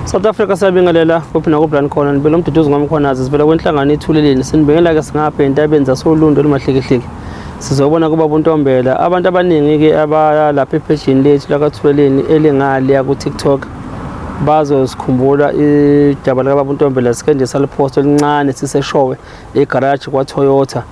South Africa, siyabingelela kuphi nakuphi la nikhona. Nibele uMduduzi ngoMkhwanazi, sivela kwenhlangano iThuleleni. Sinibingelela-ke singapha entabeni zasoLundi olumahlikihliki. Sizobona kuba uNtombela. Abantu abaningi-ke abalapha ephejini lethu lakaThuleleni elingale ku-TikTok bazosikhumbula idaba likababa uNtombela. Sike nje saliphosta elincane siseshowe egaraji kwaToyota.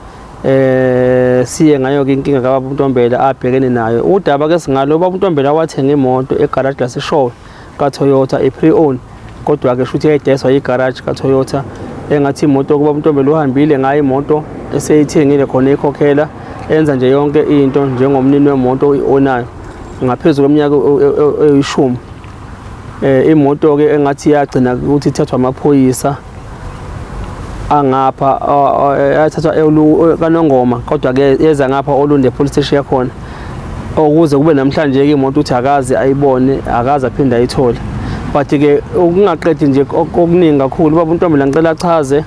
Siye ngayo ke inkinga kababa uNtombela abhekene nayo. Udaba ke singalo, ubaba uNtombela wathenga imoto egaraji laseShowe kaToyota, i-pre-owned, kodwa ke shuthi yayidayiswa igaraji kaToyota. Engathi imoto kuba uNtombela uhambile ngayo imoto eseyithengile khona, ikhokhela, enza nje yonke into njengomnini wemoto oyi-onayo ngaphezu kweminyaka eyishumi. Imoto ke engathi yagcina ukuthi ithathwa amaphoyisa angapha, yathathwa kaNongoma, kodwa ke yeza ngapha Olundi police station yakhona. Ukuze kube namhlanje ke imoto uthi akaze ayibone, akaze aphinde ayithole. But ke ukungaqedi nje okuningi kakhulu, baba uNtombela ngicela achaze,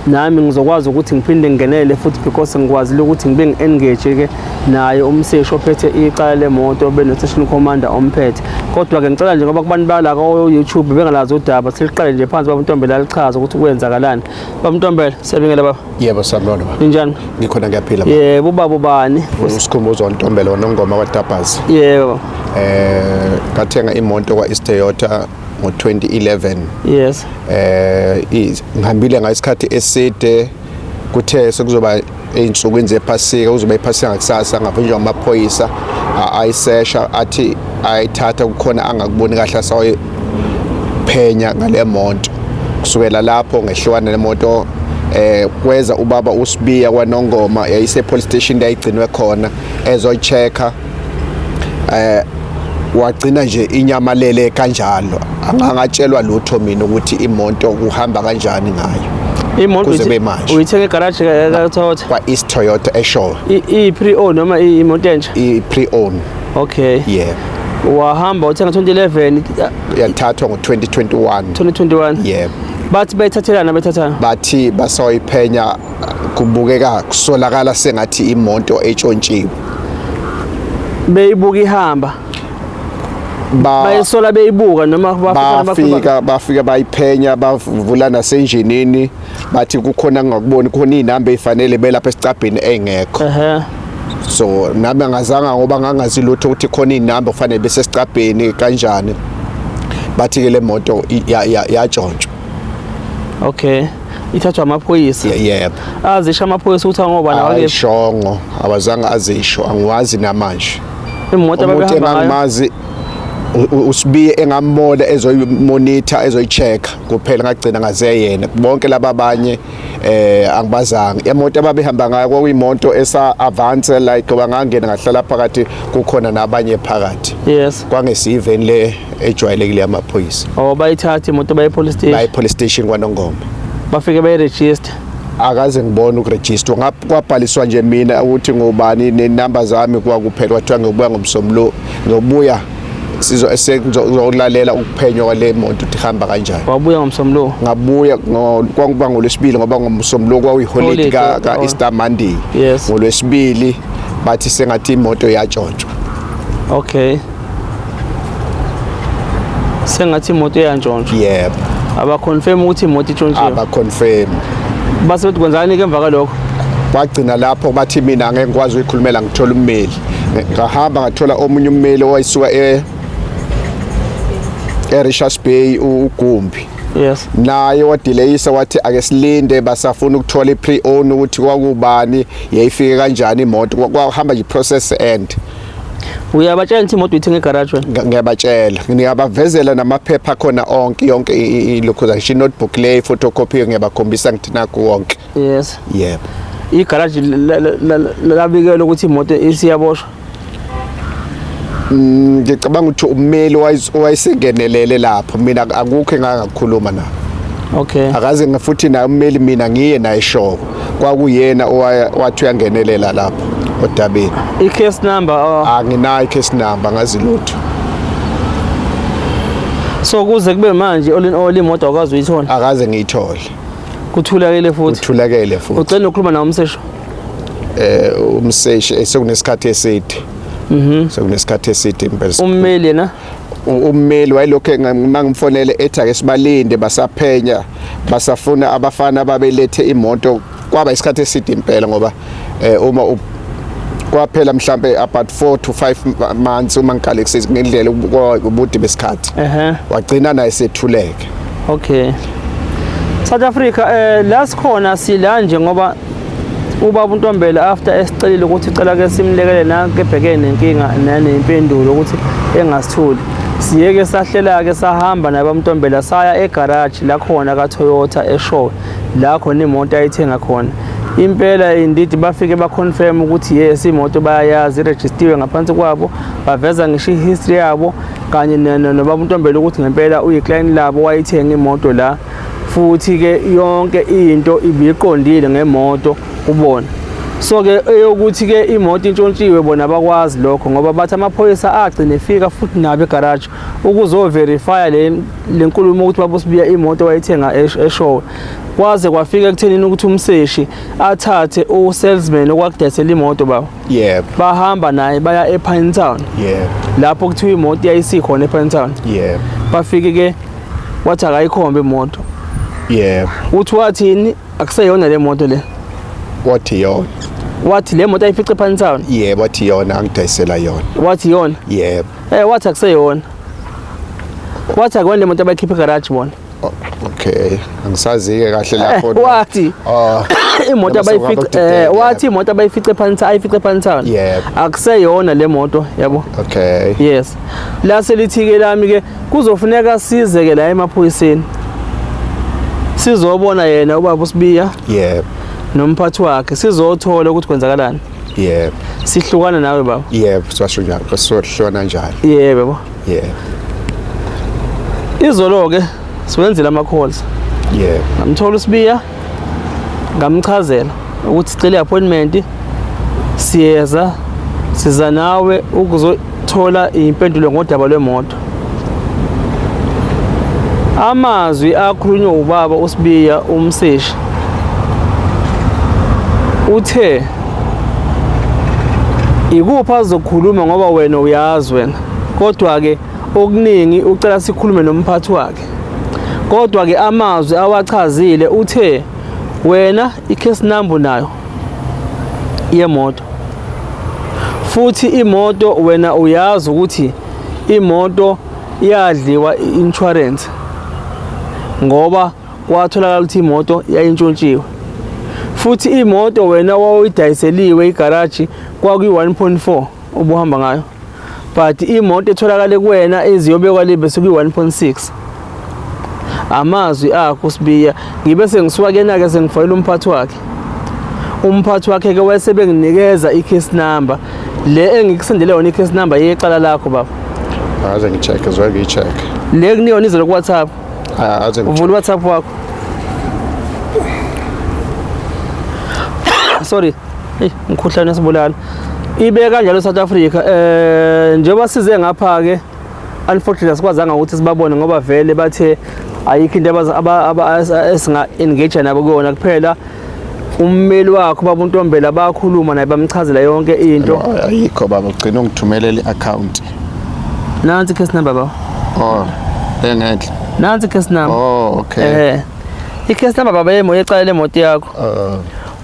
nami ngizokwazi ukuthi ngiphinde ngingenele futhi because ngikwazile ukuthi ngibe ngi-engage ke naye umseshi ophethe icala lemoto beno-station commander omphethe. Kodwa ke ngicela nje, ngoba kubantu bala ko-YouTube bengalazi udaba, siliqale nje phansi, baba uNtombela alichaze ukuthi kwenzakalani. Baba uNtombela, siyabingela baba. Yebo, sanibona baba. Ninjani? Ngikhona, ngiyaphila baba. Yebo, ubaba ubani? USikhumbuzo Ntombela waNongoma kwaDabhazi. Ngathenga imoto kwa-East Toyota ngo-2011. Ngihambile ngayisikhathi eside. Kuthe sekuzoba ey'nsukwini zephasika, kuzoba iphasika ngakusasa, ngavinjwa amaphoyisa, ayisesha, athi ayithatha, kukhona angakuboni kahle asawayiphenya ngale moto. Kusukela lapho ngehlukana nemoto. Kweza ubaba uSibiya kwaNongoma, yayise police station yayigcinwe khona, ezoyi-check-a. Wagcina nje inyamalele kanjalo, angangatshelwa lutho mina ukuthi imoto kuhamba kanjani ngayo. Imoto Kuze kube manje. Uyithenga egaraji kaToyota? Kwa-East Toyota eShowe. I-pre-owned noma imoto entsha? I-pre-owned. Okay. Yeah. Wahamba uthenga 2011? Yathathwa ngo-2021. 2021? Yebo. Bathi bayithathelana bethathana? Bathi basayiphenya, kubukeka kusolakala sengathi imoto etshontshiwe. Beyibuka ihamba? Bayisola beyibuka noma bafika? Bafika bayiphenya, bavula nasenjinini, bathi kukhona angakuboni, kukhona iy'namba ey'fanele belapha esicabheni ey'ngekho. So nami angazanga ngoba ngangazi lutho ukuthi khona iy'namba kufanele bese sicabheni kanjani. Bathi-ke le moto yatshontshwa. Okay, ithathwa amaphoyisa? Yebo. Azisho amaphoyisa ukuthi angobani awakephi? Ayishongo, awazange azisho, angiwazi namanje. Imoto umuntu ababehamba ngayo? Engangimazi uSibiye, engambona ezoyimonitha, ezoyi-check kuphela, ngagcina ngaze yena. Bonke laba abanye angibazanga. Imoto ababehamba ngayo kwakuyimoto esa avance like, bangangena ngahlala phakathi, kukhona nabanye phakathi. Kwangesiveni le ejwayelekile yamaphoyisa. Oh, bayithatha imoto baye police station? Baye police station kwaNongoma. Bafike bayiregister? Akaze ngibone ukuregister, kwabhaliswa nje mina ukuthi ngubani nenamba zami kwakuphela. Kwathiwa ngiyobuya ngomsombuluko, ngiyobuya sizo esengizolalela ukuphenywa kwale moto ukuthi ihamba kanjani. Wabuya ngomsombuluko? Ngabuya kwakuba ngolwesibili, ngoba ngomsombuluko kwakuyiholide ka Easter Monday. Ngolwesibili bathi sengathi imoto yatshontshwa. Okay, sengathi imoto iyantshontshwa? Yebo. Abaconfirm ukuthi imoto itshontshiwe? Abaconfirm. Base bethi kwenzani ke emva kwalokho? Kwagcina lapho, bathi mina angeke ngikwazi ukuyikhulumela, ngithola ummeli. Ngahamba ngathola omunye ummeli owayisuka e-Richards Bay, uGumbi. Naye wadelayisa, wathi ake silinde, basafuna ukuthola i-pre-own ukuthi kwakubani, yayifike kanjani imoto. Kwahamba nje process end. Uyabatshela ukuthi imoto uyithenga egaraji wena? Ngiyabatshela, ngiyabavezela namaphepha akhona onke, yonke ilokhu ngisho i-notebook le photocopy, ngiyabakhombisa, ngithi nakhu wonke. Yebo. Igaraji labikela ukuthi imoto isiyaboshwa? Ngicabanga ukuthi ummeli owayesengenelele lapho, mina akukho engangakukhuluma naye. Akaze futhi naye ummeli mina ngiye naye show, kwakuyena owathi uyangenelela lapho odabeni. I-case number? Anginayo i-case number, ngazi lutho. So kuze kube manje, all in all, imoto awukazi uyithola? Akaze ngiyithole. Kuthulakele futhi? Kuthulakele futhi. Ucela ukukhuluma nawo umsesho? Umseshi sekunesikhathi eside. Sekunesikhathi eside impela. Ummeli yena? Ummeli wayelokhu mangimfonele ethi ake sibalinde, basaphenya, basafuna abafana babelethe imoto. Kwaba isikhathi eside impela ngoba uma kwaphela mhlambe about 4 to 5 months uma ngiqale ngendlela ubude besikhathi. Wagcina naye sethuleke. Okay. South Africa, la sikhona sila nje ngoba ubaba uNtombela after esicelile ukuthi ucela ke simlekele nakebhekene nenkinga nanempendulo ukuthi engasithuli, siyeke sahlela ke sahamba naye bamntombela saya egarage la khona ka Toyota eShowe la khona imoto ayithenga khona. Impela indeed bafike baconfirm ukuthi yes, imoto bayayazi, iregistiwe ngaphansi kwabo, baveza ngisho ihistory yabo kanye nobaba uNtombela ukuthi ngempela uyiclient labo, wayithenga imoto la, futhi ke yonke into ibiqondile ngemoto kubona. So ke eyokuthi ke imoto intshontshiwe bona bakwazi lokho ngoba bathi amaphoyisa agcine efika futhi nabo egarage ukuzoverifya le lenkulumo ukuthi baba uSibiya imoto wayithenga eShowe. Kwaze kwafika ekuthenini ukuthi umseshi athathe usalesman okwakudayisela imoto baba. Yebo. Bahamba naye baya ePine Town. Yebo. Lapho kuthiwa imoto yayisikhona ePine Town. Yebo. Bafike ke wathi akayikhombe imoto. Yebo. Uthi wathini, akuseyona le moto le. Wathi yona. Wathi le moto ayifice ePine Town. Yebo, wathi yona, angidayisela yona. Wathi yona. Yebo. Wathi akuseyona. Wathi akuyona le moto abayikhipha egarage bona. Okay, angisazi-ke kahle lapho. Wathi Oh. imoto Noma abayifice sekungaba wathi imoto abayifice ephansi, ayifice ePine Town. Yebo. Akuseyona le moto yabo. Okay. Yes. La selithi-ke lami ke kuzofuneka size ke la emaphoyiseni. Sizobona yena ubaba uSibiya Yebo. nomphathi wakhe, sizothola ukuthi kwenzakalani. Yebo. Sihlukana nawe baba. Yebo, siwasho njalo, sohlona njalo. Yebo baba. Yebo. Izolo ke siwenzile ama calls. Yebo. Ngamthola uSibiya, ngamchazela ukuthi sicela appointment, siyeza, siza nawe ukuzothola impendulo ngodaba lwemoto. Amazwi akhulunywa ubaba uSibiya umseshi uthe ikuphi azokhuluma ngoba wena uyazi wena, kodwa ke okuningi ucela sikhulume nomphathi wakhe. Kodwa ke amazwi awachazile uthe wena i-case number nayo yemoto, futhi imoto wena uyazi ukuthi imoto iyadliwa i-insurance ngoba kwatholakala ukuthi imoto yayintshontshiwe, futhi imoto wena wawuyidayiseliwe igaraji kwakuyi-1.4 ubuhamba ngayo, but imoto etholakale kuwena iziyobekwa libe sekuyi-1.6. Amazwi akho uSibiya. Ngibe sengisuka kuyena-ke sengifonela umphathi wakhe. Umphathi wakhe-ke wayesebenginikeza i-case number le engikusendele yona, i-case number yecala lakho baba. Aze ngi-check, zoke ngiyi-check. Le kuniyona izolo ku-WhatsApp. Aze ngi Uvula uWhatsApp wakho. Sorry, eyi, umkhuhlane esibulala. Ibe kanjalo South Africa. Njengoba size ngapha ke, unfortunately asikwazanga ukuthi sibabone ngoba vele bathe ayikho into esinga engage nabo kuyona, kuphela ummeli wakho baba uNtombela bakhuluma naye bamchazela yonke into. Ayikho baba, ugcina ungithumelela i-account. Nansi case number baba. Oh, engenhla. Nansi case number. Oh, okay. I-case number baba yemo yecala lemoto yakho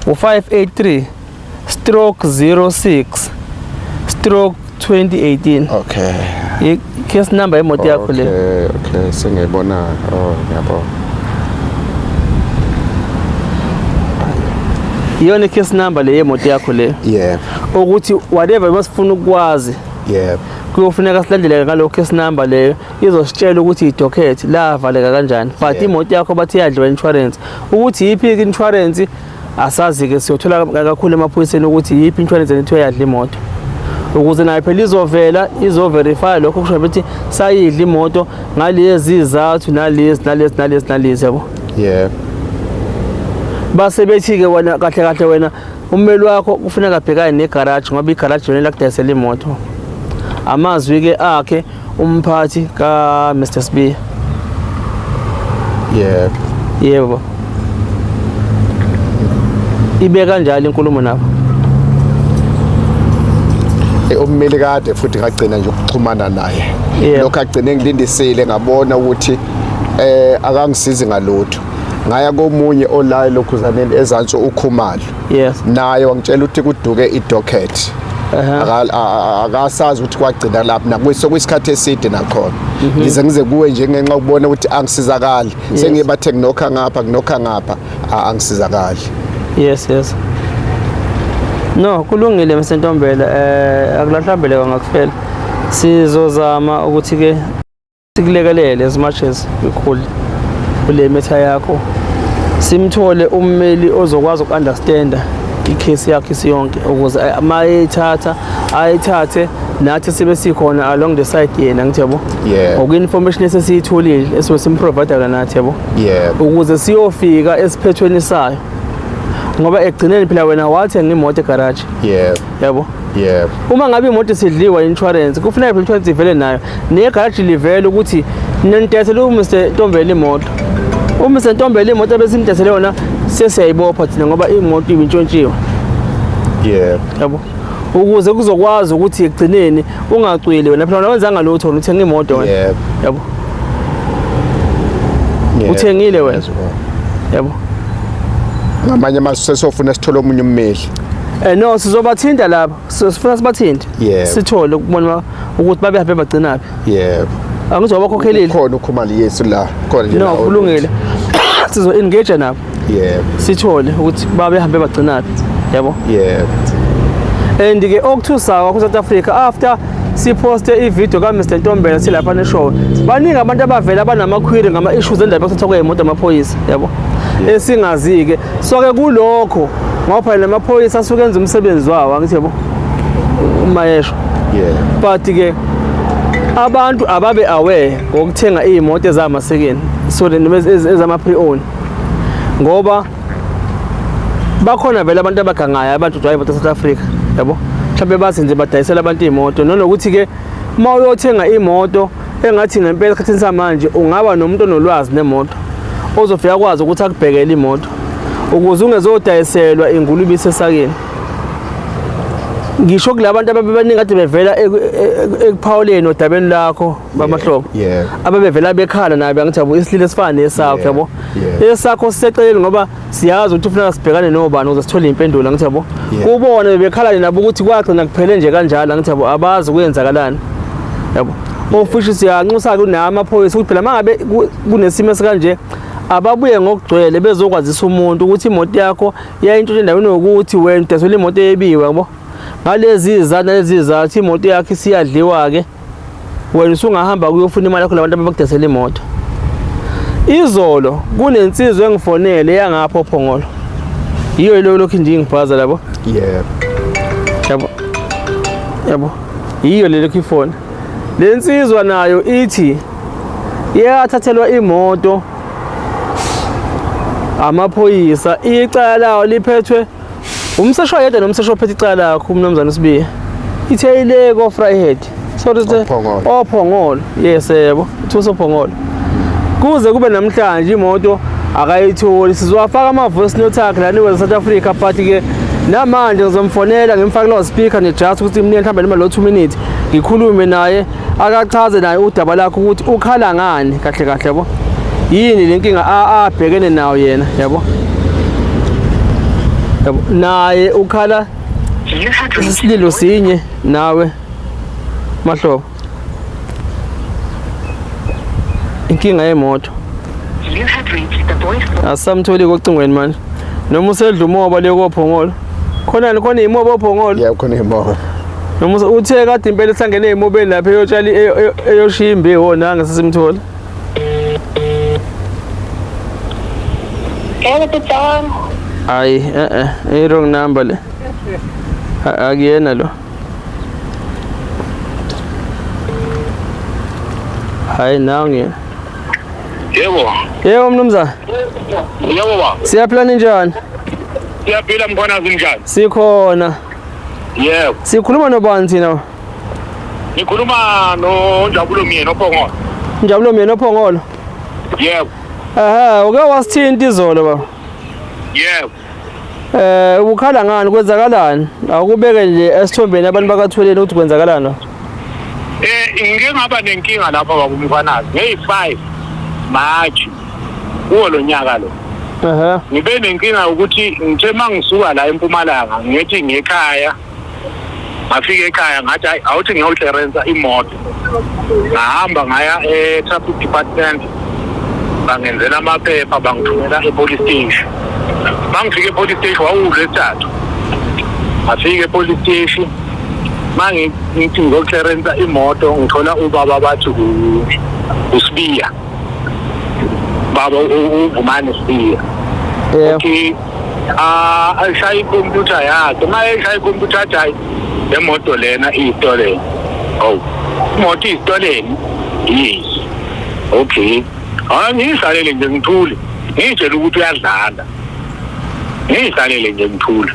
u-583/06/2018. Okay. I-case number yemoto yakho le. Okay, sengiyibona. Oh, ngiyabona. Iyona i-case number le yemoto yakho le. Yebo. Ukuthi whatever masifuna ukwazi Yebo. kuyofuneka silandele ngalokho case number leyo, izositshela ukuthi idocket lavaleka kanjani, but imoto yakho bathi iyadliwa insurance, ukuthi yiphi ke insurance asazi-ke, siyothola kakhulu emaphoyiseni ukuthi yiphi insurance ethiwa yadla imoto, ukuze nayo phela izovela izoverify lokho kusho ukuthi sayidla imoto ngalezi izathu nalezi nalezi nalezi nalezi, yabo. Yebo. Base bethi-ke wena kahle kahle wena ummeli wakho kufuneka abhekane negaraji ngoba igaraji lona lakudayisela imoto. Amazwi-ke akhe umphathi ka-Mr Sibiya. Yebo. Yebo, ibe kanjalo inkulumo nabo. Ummeli kade futhi ngagcina nje ukuxhumana naye. Lokho agcine ngilindisile ngabona ukuthi akangisizi ngalutho. Ngaya komunye olayo lokhuzaneni ezansi uKhumalo. Naye wangitshela ukuthi kuduke idocket. Akasazi ukuthi kwagcina lapho nakwiso kwisikhathi eside nakhona. Ngize ngize kuwe nje ngenxa ukubona ukuthi angisizakali. Sengibathe nginokha ngapha nginokha ngapha angisizakali. Yes yes. No, kulungile Mr Ntombela, akulahlambeleka ngakufela. Sizozama ukuthi ke sikulekelele as much as we could kule metha yakho. Simthole ummeli ozokwazi uku-understanda icase yakho isiyonke ukuze uma eyithatha ayithathe nathi sibe sikhona along the side yena ngithi yabo. Ngoku-information esesiyitholile esuke simprovide yona nathi yabo. Ukuze siyofika esiphethweni sayo. Ngoba ekugcineni phela wena wathenga imoto egarage. Yabo. Uma ngabe imoto isidliwa insurance, kufuneka phela insurance ivele nayo. Negaraji livele ukuthi nintethele uMr Ntombela imoto. UMr Ntombela imoto ebesimtethele yona sesiyayibopha thina ngoba imoto ibintshontshiwe. Yabo. Ukuze kuzokwazi ukuthi ekugcineni ungacwili wena phela wena wenzanga lutho wena uthenga imoto wena. Yabo. Uthengile wena. Yabo. Ngamanye amazwi sesofuna sithole omunye ummeli. No sizobathinta lapha. Sifuna sibathinte. Sithole ukubona ukuthi babehambe bagcinaphi. Angithi wabakhokhelile. Khona uKhumalo Yesu la. Khona nje. No, kulungile. Sizo engage nabo. Sithole ukuthi babehambe bagcinaphi. Yabo. And ke okuthusayo ku South Africa after siposte i-video ka Mr Ntombela silapha ne-show. Baningi abantu abavela abanama-query ngama issues endaba yokuthathwa kweyimoto amaphoyisa, yabo. Esingazi ke. So ke kulokho ngoba phela namaphoyisa asuke enza umsebenzi wawo angithi yabo. Uma yesho. But ke abantu ababe aware ngokuthenga iy'moto ezamasekeni so noma ezama pre-owned ngoba bakhona vele abantu abagangayo abantu drive imoto South Africa yabo mhlawumbe bathi nje badayisela abantu iy'moto nanokuthi ke uma uyothenga imoto engathi ngempela esikhathini samanje ungaba nomuntu onolwazi nemoto ozofika kwazi ukuthi akubhekele imoto ukuze ungezodayiselwa ingulube isesakeni. Ngisho kulabantu ababebaningi kade bevela ekuphawuleni odabeni lakho bamahlobo ababevela bekhala nabo angithi yabo isililo esifana nesakho yabo esakho siseceleni ngoba siyazi ukuthi ufuna sibhekane nobani ukuze sithole impendulo angithi yabo kubona bebekhala nabo ukuthi kwagcina kuphele nje kanjalo angithi yabo abazi kuyenzakalani yabo ofishi siyanxusa kunamaphoyisa ukuthi phela mangabe kunesimo esikanje ababuye ngokugcwele bezokwazisa umuntu ukuthi imoto yakho yayintshontshe endaweni yokuthi wena udayisela imoto eyebiwe yabo ngalezi izathu nalezi izathu imoto yakho isiyadliwa-ke wena usungahamba kuyofuna imali yakho labantu ababakudayisela imoto. Izolo kunensizwa engifonele yangapha oPhongolo, yiyo leyo lokhu nje ingibhaza labo. Yabo yabo yiyo le lokhu ifona. Le nsizwa nayo ithi iyathathelwa imoto amaphoyisa, icala lawo liphethwe umsesho oyedwa nomsesho ophethe icala lakho umnumzane uSibiya. Ithe ile ko Vryheid. Sorry Ophongolo. Ophongolo. Yes yebo. Thuso Phongolo. Kuze kube namhlanje imoto akayitholi. Sizowafaka ama voice note akhe lana eWest South Africa but ke namanje ngizomfonela ngimfake lo speaker nje just ukuthi imnike mhlawumbe noma lo 2 minutes ngikhulume naye akachaze naye udaba lakhe ukuthi ukhala ngani kahle kahle yabo. Yini le nkinga abhekene nayo yena yabo. Yabo naye ukhala isililo sinye nawe Mahlobo. Inkinga yemoto. Asamtholi kocingweni manje. Noma usedla umoba le kophongolo. Khona khona imoba ophongolo. Yeah, khona imoba. Noma uthe kade impela esangene emobeni lapha eyotshala eyoshiya imbewu nange sesimthola. Yebo bhuti. Hayi i wrong number le. Akuyena lo. Hayi nangu. Yebo. Yebo mnumzane. Yebo baba. Siyaphila ninjani? Siyaphila mkhwanazi njani? Sikhona. Yebo. Sikhuluma nobani thina? Ngikhuluma noNjabulo Myeni oPhongolo. Njabulo Myeni oPhongolo. Yebo. Ehhe, uke wasithinta izolo baba. Yebo. Ukukhala ngani, kwenzakalani? Awukubeke nje esithombeni abantu bakaThuleleni ukuthi kwenzakalani la. Ngike ngaba nenkinga lapha baba uMkhwanazi ngeyi-5 March kuwo lo nyaka lo. Ngibe nenkinga ukuthi ngithe mangisuka la eMpumalanga ngithi ngekhaya, ngafika ekhaya ngathi hayi, awuthi ngiyoclearensa imoto. Ngahamba ngaya e-traffic department, bangenzela amaphepha, bangithumela e-police station. Mangifika e-police station wawulwesithathu, ngafika e-police station mangithi ngizoclearensa imoto, ngithola ubaba bathi uSibiya, baba uVumani Sibiya. Okay, ashaya ikhompyutha yakhe, uma eshaya ikhompyutha athi hayi, le moto lena iyi-stolen. Oh, imoto iyi-stolen? Yes. Okay, hayi, ngiyihlalele nje ngithule, ngiyitshela ukuthi uyadlala, ngiyihlalele nje ngithule.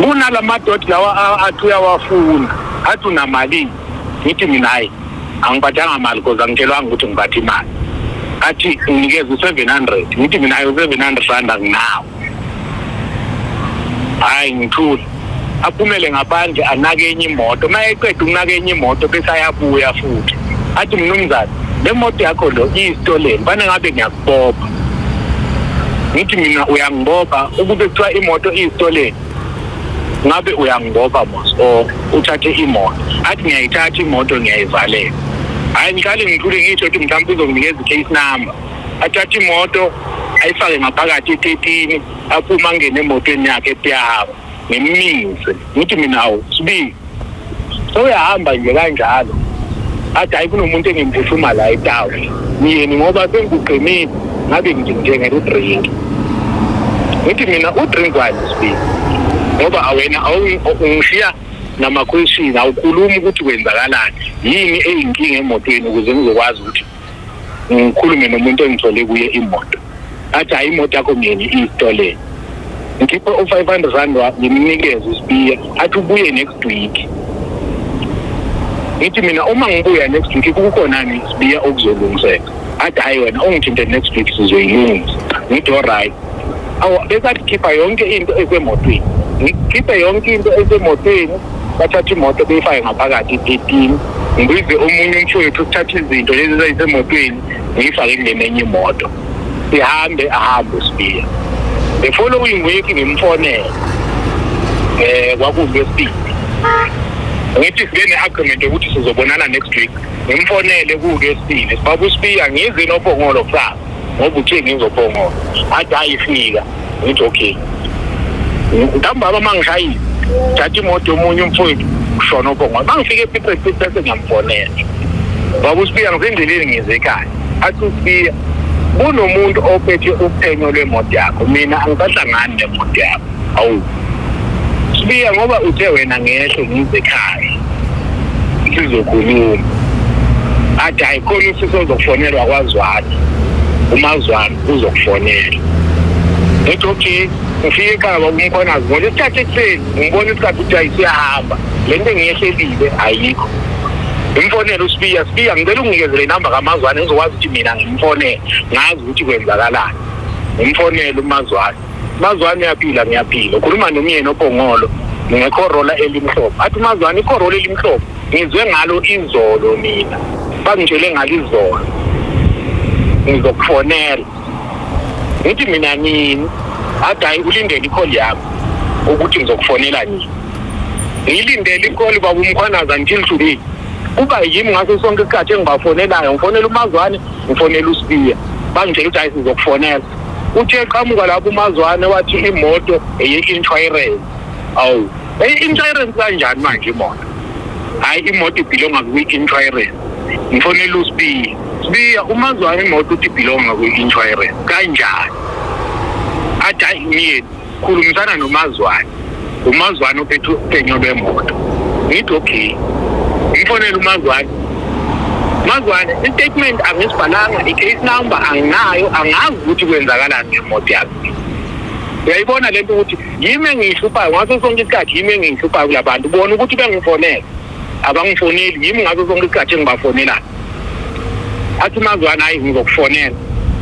Kunala madoti lawa athi uyawafuna, athi unamalini. Ngithi mina hayi, angiphathanga mali because angitshelwanga ukuthi ngiphathe imali. Athi nginikeze u-700. Ngithi mina hayi, u-700 rand anginawo. Hayi, ngithule. Aphumele ngaphandle anake enye imoto. Uma eqeda ukunaka enye imoto bese ayabuya futhi, athi mnumzane, le moto yakho lo iyi-stolen, fane ngabe ngiyakubopha. Ngithi mina uyangibopha? Ukube kuthiwa imoto iyi-stolen ngabe uyangibopha mos or uthathe imoto. Athi ngiyayithatha imoto, ngiyayivalela. Hhayi, ngihlale ngithule, ngisho ukuthi mhlawumbe uzonginikeza i-case number. Athathe imoto ayifake ngaphakathi etekini, aphume angene emotweni yakhe epiyahamba. Ngimmise, ngithi mina awu sibili, sewuyahamba nje kanjalo? Athi hayi, kunomuntu engimphuthuma la etawuni myeni, ngoba sengikugqemile ngabe ngithi ngithengela u-drink. Ngithi mina u-drink wani sibili, ngoba awena ungishiya nama-question, awukhulumi ukuthi kwenzakalani, yini eyinkinga emotweni, ukuze ngizokwazi ukuthi ngikhulume nomuntu engithole kuye imoto. Athi hayi, imoto yakho myeni iyi-stolen. Ngikhiphe u-500 rand ngimnikeze uSibiya, athi ubuye next week. Ngithi mina uma ngibuya next week kukhonani Sibiya okuzolungiseka? Athi hayi, wena ungithinte next week, sizoyilungisa. Ngithi alright. Awu, bese athi khipha yonke into esemotweni. Ngikhiphe yonke into esemotweni, bathatha imoto beyifake ngaphakathi i-13. Ngibize omunye umfowethu, ukuthatha izinto lezi ezayisemotweni ngiyifake kule enye imoto, sihambe. Ahambe uSibiya. The following week ngimfonele, kwakulwesibili, ngithi sibe ne-agreement yokuthi sizobonana next week. Ngimfonele kulwesibili, sibaba uSibiya, ngize noPhongolo kusasa ngoba uthe ngizoPhongolo. Athi hayi, fika. Ngithi okay. Ntambama uma ngishayile, thatha imoto yomunye umfowethu kushona oPhongolo. Uma ngifika ePipe bese ngiyamfonela, baba uSibiya, ngisendleleni ngize ekhaya. Athi uSibiya kunomuntu ophethe uphenyo lwemoto yakho, mina angisahlangani nemoto yakho. Awu Sibiya, ngoba uthe wena ngehle ngize ekhaya sizokhuluma. Athi hayi, khona usisi ozokufonelwa kwaZwane, uMazwane uzokufonela. Ngithi okay. Ngifike ekhaya baba uMkhwanazi ngolesithathu ekuseni, ngibona isikhathi ukuthi hayi, siyahamba, le nto engiyehlelile ayikho. Ngimfonele uSibiya, Sibiya, ngicela unginikezele inamba kaMazwane ngizokwazi ukuthi mina ngimfonele, ngazi ukuthi kwenzakalani. Ngimfonele uMazwane. Mazwane, uyaphila? Ngiyaphila, ukhuluma nomyeni oPhongolo ngeCorolla elimhlophe. Athi uMazwane, iCorolla elimhlophe ngizwe ngalo izolo, mina bangitshele ngalo izolo, ngizokufonela. Ngithi mina nini? Athi hayi, ulindele i-call yami ukuthi ngizokufonela nini. Ngiyilindele i-call baba uMkhwanazi until today. Kuba yimi ngaso sonke isikhathi engibafonelayo, ngifonela uMazwane, ngifonela uSibiya, bangitshela ukuthi hayi, sizokufonela. Uthe eqhamuka lapho uMazwane wathi imoto eye-insurance. Awu, eye-insurance kanjani manje imoto? Hhayi, imoto i-belonga kwi-insurance. Ngifonela uSibiya, Sibiya, uMazwane imoto uthi i-belonga kwi-insurance kanjani? Athi hayi myeni, khulumisana noMazwane, uMazwane uphethe uphenyo lwemoto. Ngithi okay. Ngimfonele uMazwane, Mazwane, i-statement angisibhalanga, i-case number anginayo, angazi ukuthi kwenzakalani ngemoto yami. Uyayibona lento ukuthi yimi engiyihluphayo ngaso sonke isikhathi, yimi engiyihluphayo kulabantu, bona ukuthi bengifonele abangifoneli, yimi ngaso sonke isikhathi engibafonelayo. Athi uMazwane hayi, ngizokufonela.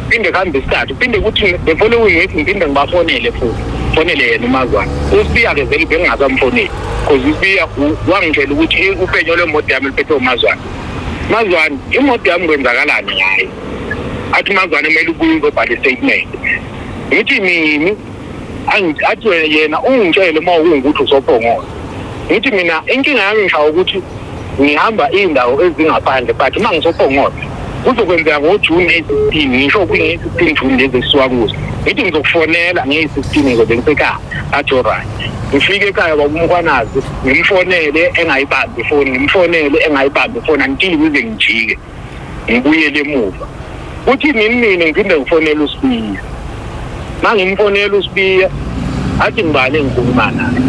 Phinde kuhambe isikhathi, phinde kuthi the following week ngiphinde ngibafonele futhi. Fonele yena uMazwane. USibiya-ke vele bengingasamfoneli because uSibiya wangitshela ukuthi uphenyo lwemoto yami luphethwe uMazwane. Mazwane, imoto yami kwenzakalani ngayo? Athi uMazwane kumele ubuye uzobhala i-statement. Ngithi nini? Athi yena ungitshele uma kungukuthi usoPhongolo. Ngithi mina inkinga yami ngishaya ukuthi ngihamba iy'ndawo ezingaphandle, but uma ngisoPhongolo kuzokwenzeka ngoJune 16, ngisho kwi-16 June lezi esisuka kuzo. Ngithi ngizokufonela ngeyi-16, ngizobe ngisekhaya. Athi alright. Ngifike ekhaya baba uMkhwanazi, ngimfonele engayibambi ifoni, ngimfonele engayibambi ifoni until ngize ngijike ngibuyele emuva. Kuthi nini nini ngiphinde ngifonele uSibiya. Mangimfonela uSibiya athi ngibani engikhuluma naye.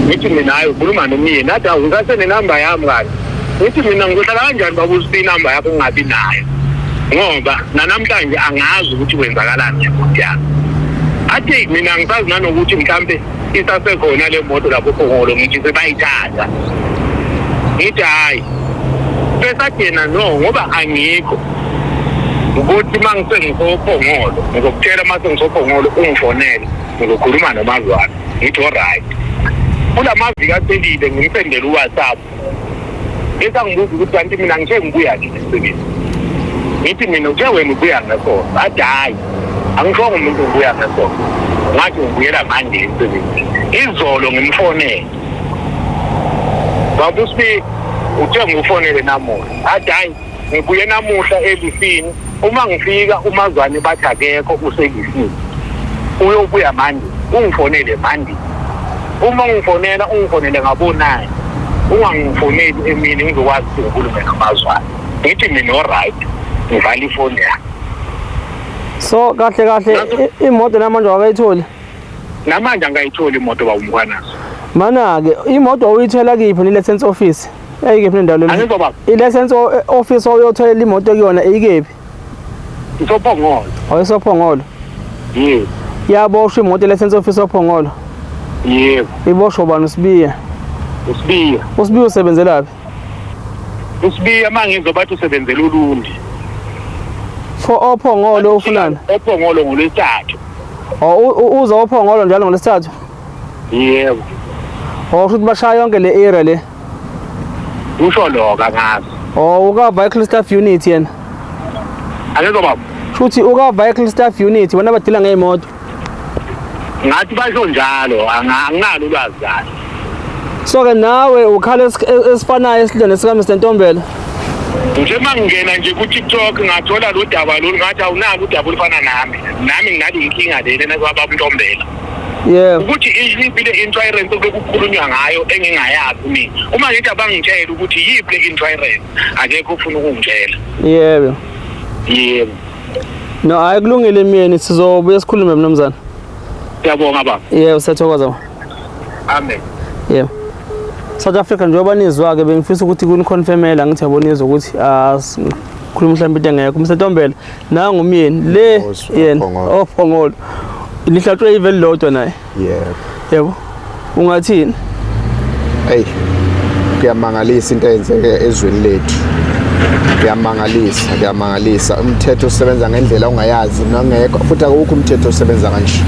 Ngithi mina hayi ukhuluma nomyeni, athi awu ngisasenenamba yami kanti. Ngithi mina ngizohlala kanjani baba uSibiya inamba yakho ngingabi nayo, ngoba nanamhlanje angazi ukuthi kwenzakalani ngemoto yami. Athi mina angisazi nanokuthi mhlampe isasekhona le moto lapho Phongolo, ngithi sebayithatha. Ngithi hhayi, bese athi yena no, ngoba angikho ukuthi uma ngisengisoPhongolo ngizokutshela, uma sengisoPhongolo ungifonele ngizokhuluma noMazwane. Ngithi alright. Kula maviki aselile ngimsendele uWhatsApp, bese angibuza ukuthi kanti mina ngithe ngibuya nini emsebenzini. Ngithi mina uthe wena ubuya ngesonto. Athi hhayi, angishongo umuntu ubuya ngesonto, ngathi ngibuyela manje emsebenzini. Izolo ngimfonele baba uSibi, uthe ngiwufonele namuhla. Athi hhayi, ngibuye namuhla elifini, uma ngifika uMazwane bathi akekho, uselifini, uyobuya manje, ungifonele manje. Uma ungifonela ungifonele ngabo-9, ungangifoneli emini, ngizokwazi ukuthi ngikhulume noMazwane. Ngithi mina alright, ngivala ifoni yami. So kahle kahle imoto namanje awakayitholi? Namanje angayitholi imoto baba uMkhwanazi. Mana-ke imoto uyithola kiphi ne-license office? Eyikephi nendawo le? Angizwa baba. I-license office oyotholela imoto kuyona ikephi? IsoPhongolo. OyisoPhongolo. Yebo. Iyaboshwa imoto e-license office oPhongolo? Yebo. Iboshwa ubani? USibiya? USibiya. USibiya usebenzelaphi? USibiya mangizwa bathi usebenzela uLundi. For oPhongolo ufunani? OPhongolo ngolwesithathu. Oh, uza oPhongolo njalo ngolwesithathu? Yebo. Oh, kusho ukuthi bashaya yonke le area le. Usho lokho angazi. Oh, uka vehicle staff unit yena. Angizwa baba. Kusho ukuthi uka vehicle staff unit bona badila ngey'moto. Ngathi basho njalo, anginalo ulwazi kahle. So ke nawe ukhala esifanayo esilonda sika Mr Ntombela. Nje mangingena nje ku TikTok ngathola lo daba lolu, ngathi awunalo udaba olufana nami. Nami nginalo inkinga lena nakwababa uNtombela. Yebo. Ukuthi iyiphi le insurance obekukhulunywa ngayo engingayazi mina. Uma ngithi abangitshela ukuthi yiphi le insurance, akekho ofuna ukungitshela. Yebo. Yebo. No, hayi kulungile myeni, sizobuye sikhulume mnumzane. Siyabonga baba. Yebo, siyathokoza. Amen. Yebo. South Africa, njengoba nizwa-ke bengifisa ukuthi kuniconfirmela, ngithi yabo nizwa ukuthi khuluma mhlawumbe into engekho. Mr Ntombela, nangu umyeni le yena oPhongolo lihlatshwe ive lilodwa naye. Yebo. Yebo. Ungathini? Hey, kuyamangalisa into eyenzeke ezweni lethu. Kuyamangalisa, kuyamangalisa. Umthetho usebenza ngendlela ongayazi nongekho, futhi akukho umthetho osebenza kanje.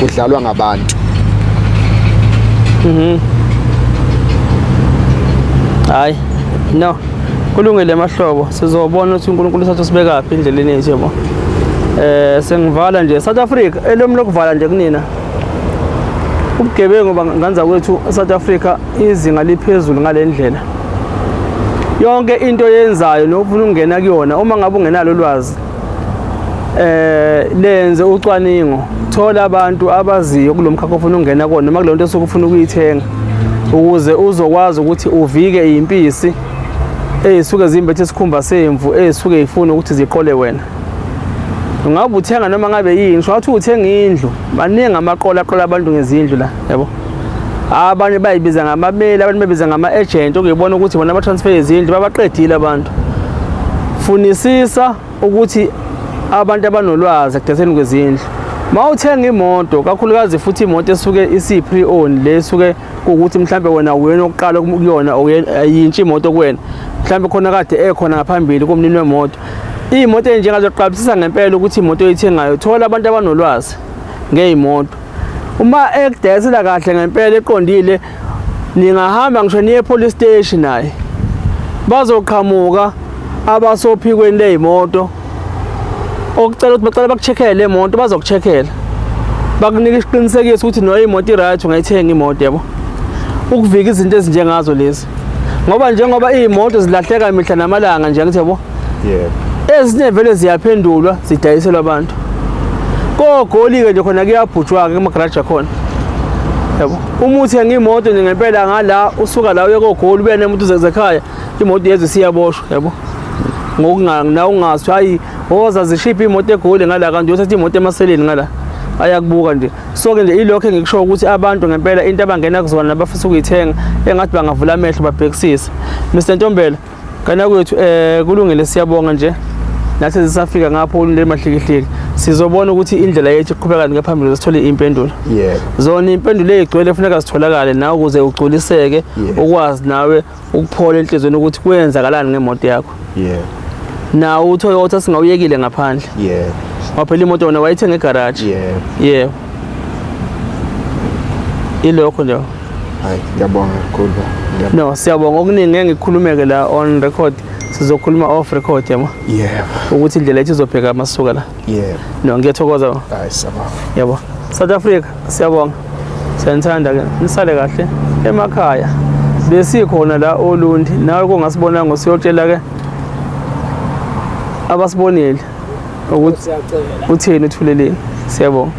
Kudlalwa ngabantu. Hayi. No. Kulungile mahlobo, sizobona ukuthi uNkulunkulu uthatha usibekaphi endleleni yethu yabo. Sengivala nje South Africa, elomi lokuvala nje kunina. Ubugebengu banganza kwethu South Africa izinga liphezulu ngalendlela. Yonke into yenzayo nofuna ukungena kuyona, uma ngabe ungenalo ulwazi, lenze ucwaningo, thola abantu abaziyo kulomkhakha ofuna ukungena kuwona noma kuleyo nto osuke ufuna ukuyithenga, ukuze uzokwazi ukuthi uvike impisi ey'suke zimbethe isikhumba semvu ey'suke y'funa ukuthi ziqole wena. Ungabe uthenga noma ngabe yini, ngisho ngathi uthenga indlu, baningi amaqola aqola abantu ngezindlu la, yabo. Abanye bayibiza ngamabeli, abanye bayibiza ngama-agent, okuyibona ukuthi bona ba-transfer izindlu, babaqedile abantu. Funisisa ukuthi abantu abanolwazi ekudayiseni kwezindlu. Uma uthenga imoto, kakhulukazi futhi imoto esuke isi-pre-owned le esuke kuwukuthi mhlambe wena uyena oqala kuyona, ayintsha imoto kuwena, mhlambe khona kade ekhona ngaphambili kumnini wemoto. Iy'moto ey'njengazo qaphisisa ngempela ukuthi imoto oyithengayo, thola abantu abanolwazi ngey'moto. Uma ekudayisela kahle ngempela eqondile, ningahamba ngisho niye police station naye, bazoqhamuka abasophikweni ley'moto okucela ukuthi bacela baku-check-ele le moto, bazoku-check-ela bakunika isiqinisekiso ukuthi no, imoto i-right, ungayithenga imoto, yabo, ukuvika izinto ezinjengazo lezi, ngoba njengoba iy'moto zilahleka mihla namalanga nje, angithi yabo? Yebo. Ezinye vele ziyaphendulwa zidayiselwa abantu kogoli-ke nje khona, kuyabhujwa-ke kumagaraji akhona, yabo. Uma uthenga imoto nje ngempela ngala, usuka la uye kogoli, ubuya nemoto uze ekhaya, imoto yezwe isiyaboshwa, yabo, ngokunga ungazi, hayi, woza zishiphe imoto egoli ngala, kanti uyothatha imoto emaseleni ngala, ayakubuka nje. So-ke nje ilokho engikusho ukuthi abantu ngempela into abangena kuzona nabafisa ukuyithenga, engathi bangavula amehlo babhekisise. Mr Ntombela, kana kwethu, kulungile, siyabonga nje. Nathi sisafika ngapho ulindele mahlikihliki, sizobona ukuthi indlela yethu iqhubeka ngaphambili, sithole impendulo. Zona impendulo eyigcwele kufuneka zitholakale nawe ukuze ugculiseke, ukwazi nawe ukuphola enhliziyweni ukuthi kwenzakalani ngemoto yakho. Nawe uToyota singawuyekile ngaphandle. Waphela imoto wena wayithenga egaraji. Yebo, ilokho nje. Hayi, ngiyabonga kakhulu. No, siyabonga. Okuningi ngeke ngikhulumeke la on record, sizokhuluma off record, yabo. Ukuthi indlela yethu izobheka amasuka la. No, ngiyathokoza. Hayi, siyabonga. Yabo, South Africa, siyabonga, siyanithanda ke, nisale kahle emakhaya. Besikhona la Olundi, nawe kungasibonanga usiyotshela ke abasibonile ukuthi utheni uthuleleni. Siyabonga.